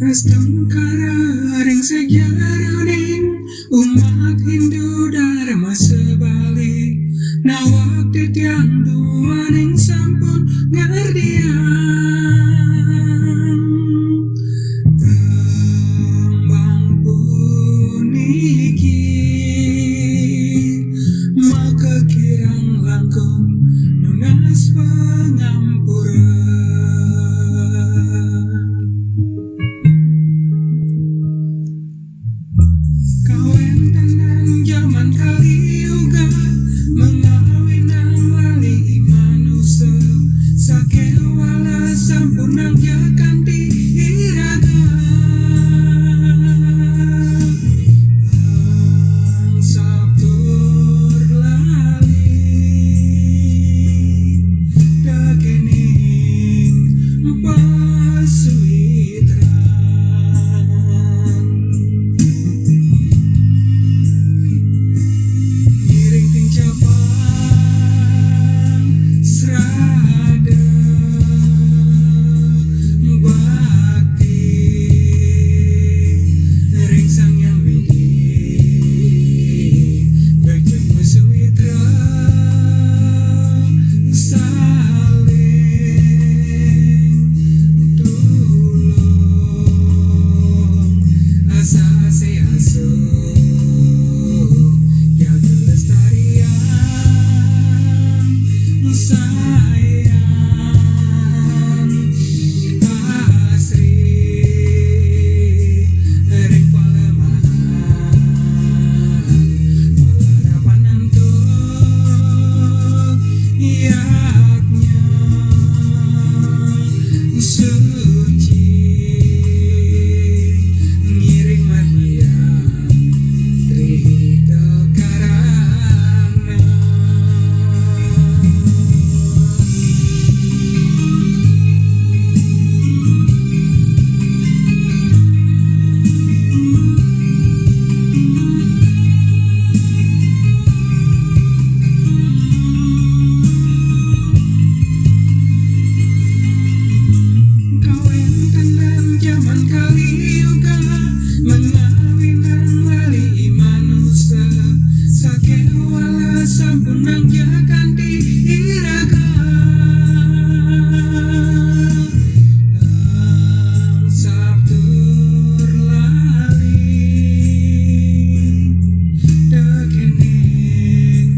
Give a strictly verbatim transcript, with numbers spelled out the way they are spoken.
Astungkara ring sajeroning umat Hindu Dharma Sabali, nawak titiang duaning sampun ngardiang tembang puniki, maka kirang langkung nunas pangampura. Kawentenan jaman Kali Yuga, mangawinang lali i manusa, sakéwala sampunang ja kanti iraga. Angsap tur lali dakening pasuitran. Ngiring tincapang srada bakti ring Sang Hyang Widhi, bajeng masawitra saling tulung, asase asuh jaga lestariang sayan asri ring palemahan, palarapan antuk yadnya suci, ngiring margiang Tri Hita Karana. Kawentenan jaman Kali Yuga, mangawinang lali i manusa, sakéwala sampunang ja kanti iraga. Angsap tur lali dakening